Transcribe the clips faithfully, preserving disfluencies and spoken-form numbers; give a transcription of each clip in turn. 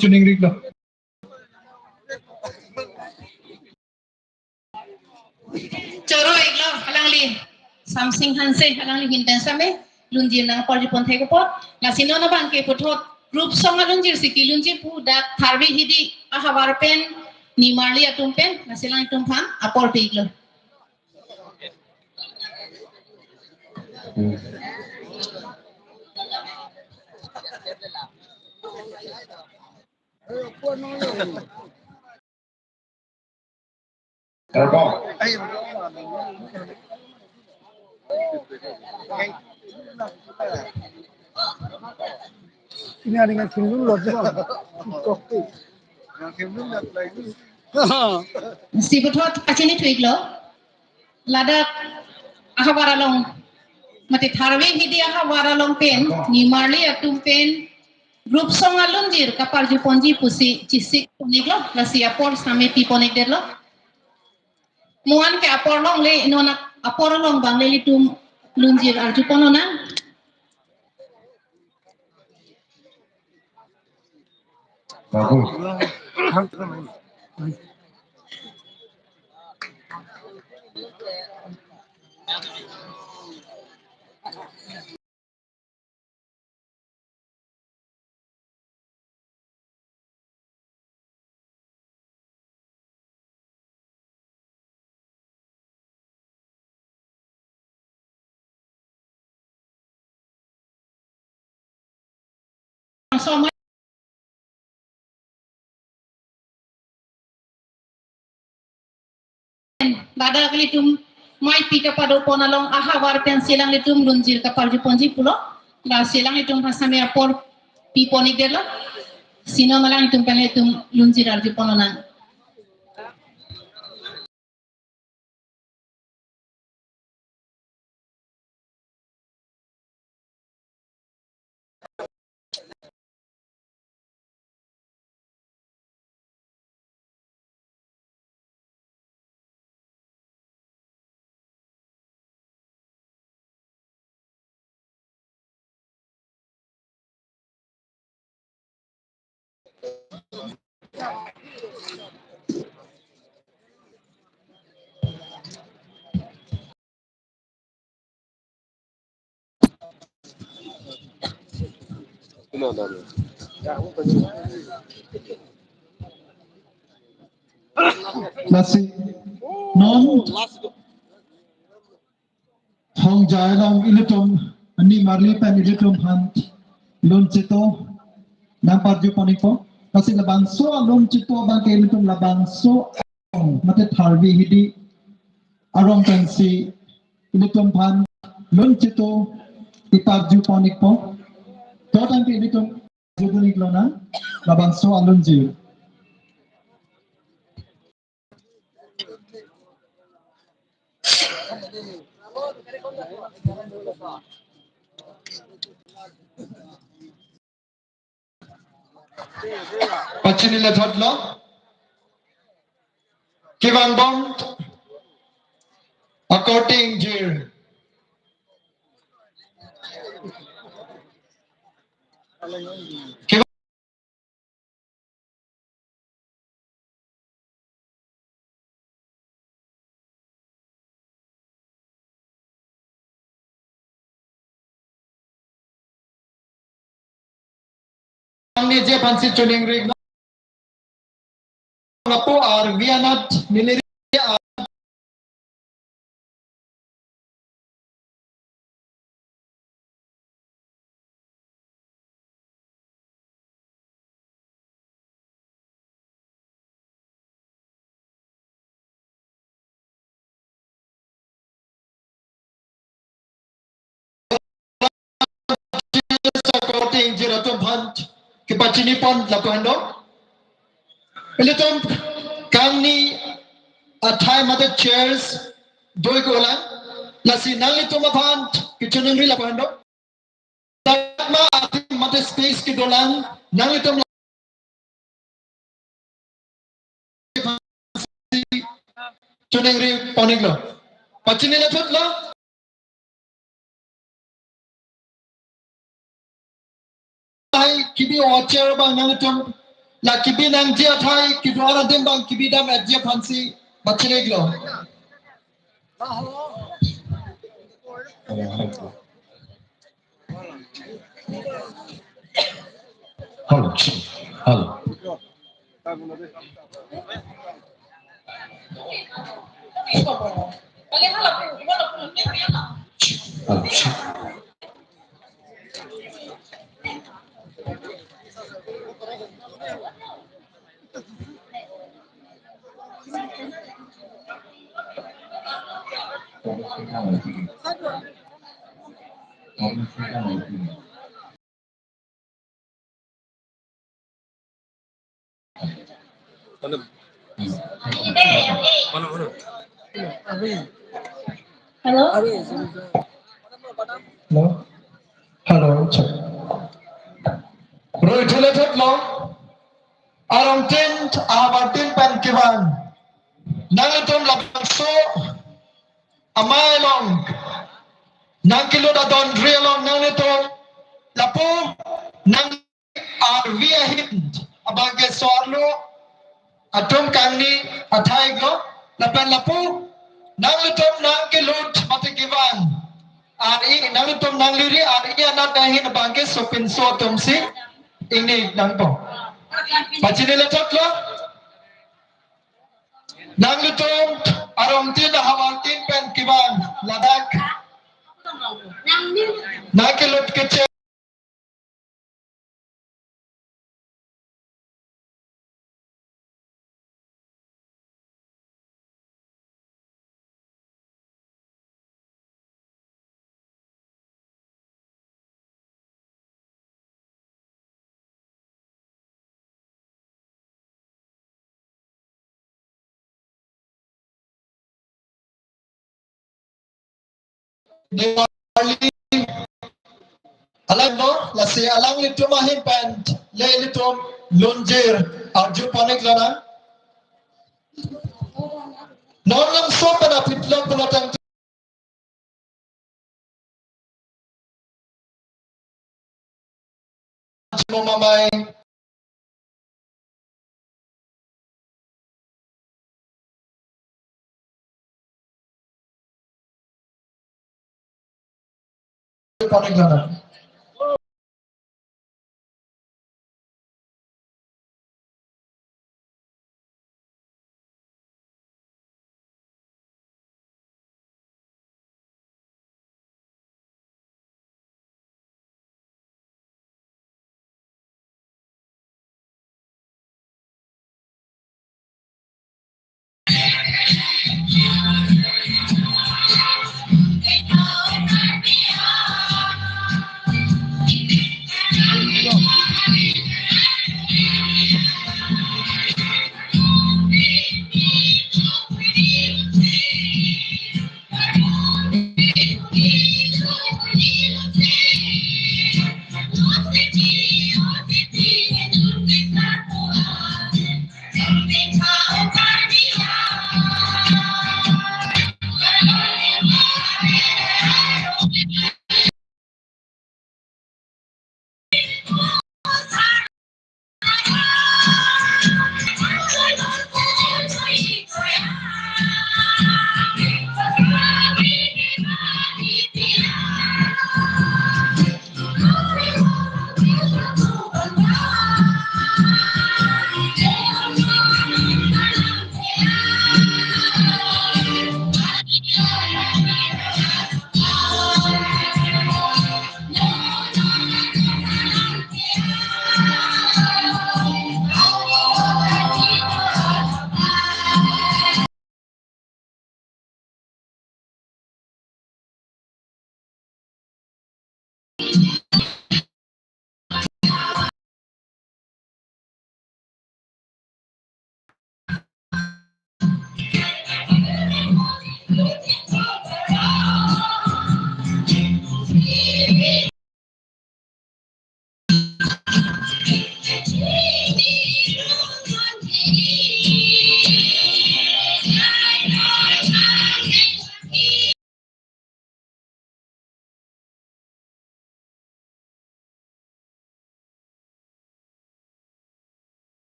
Choningri lo. Choro-iklo, alangli Samsing Hanse, alangli ahin pen same lunjir nangparjupon thek apot. Lasi non abangke puthot group song alunjir si kelunjir pu dak Tharve Hidi ahavar pen, nimarli atum pen, lasi alanglitum aphan apor pi-iklo. Ini ada yang kemlun loh. Kopi. Yang kemlun loh lagi. Si puthot pachini thu-iklo. Ladak ahavar along, mate Tharve Hidi ahavar along pen, nimarli atum pen group song alunjir kaparjuponji pusi chesik pon-iklo, lasi apor same pipon-ikdetlo. Mo-an ke apor longle, non apor along abang le ilitum lunjir arjupon lonang. Bagus. Ladak ilitum maipi kapadopon along ahavar pensi alanglitum lunjir kaparjuponji pulo. Lasi alanglitum aphan same apor pipon-ikdetlo. Si non alanglitum pen ilitum lunjir arjupon lonang. Lasi non hongjai along ilitum nimarli pen ilitum aphan lun cheto nangparjupon-ik po. Lasi labangso alun cheto abangke ilitum labangso mate Tharve Hidi arong pensi ilitum aphan lun cheto keparjupon-ik po. To tangte ilitum jupon-ik lonang labangso alunjir. Pachini lethotlo. Kevangbom akorte ingjir. Ang nije aphansi choningri lapu arvi anat neli Akorte ingjir atum aphan kepachinipon lapu hendo. Ilitum kangni athai mate chairs doi kolang. Lasi nanglitum aphan kechoningri lapu hendo. Tatma adim mate space kedolang nanglitum choningri pon-iklo. Pachini lethotlo. Hai kibi o chair abang nanglitum La kebi nangji athai kedo-an adim abang kebi dam-etji aphansi pachinilo. Hello, hello. Hello. Hello? Hello? Hello, check. Bro, ithule thot lo. Arongtin, ahavartin pen kevang. Nanglitum labangso amei along nangkelut adonri along nanglitum lapu nang arvi ahin abangke so-arlo atum kangni athai lo, lapen lapu nanglitum nangkelut mate kevang ar-i, nanglitum nangliri ar-i anat ahin abangke sopinso atumsi ingni nangpo. Pachinilo thot lo. Nanglitum arongtin ahavartin pen kevang ladak nangkelut keche Diwali. Alang lo, lasi alanglitum ahin pen le ilitum lunjir arju pon-ik lonang. Non langso pen aphi lo pulo tangte. Chimo mamai.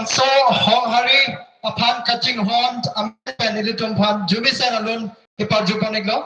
So, Honghari aphan kachinghon amen pen ilitum aphan arjumesen alun keparju pon-iklo.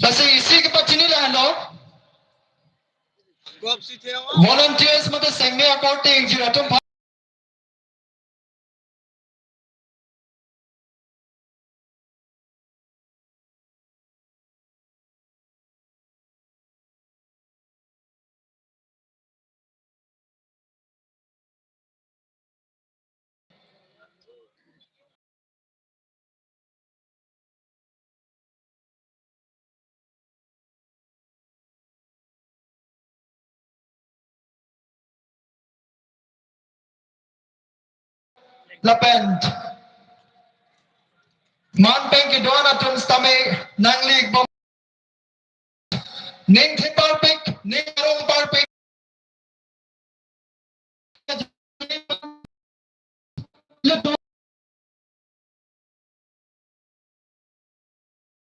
Lasi isi kepachini lahenlo. Volunteers mate sengni akorte ingjir atum aphan lapen man pen kedo-an atum sitame nangli-ikbom. Ning thepar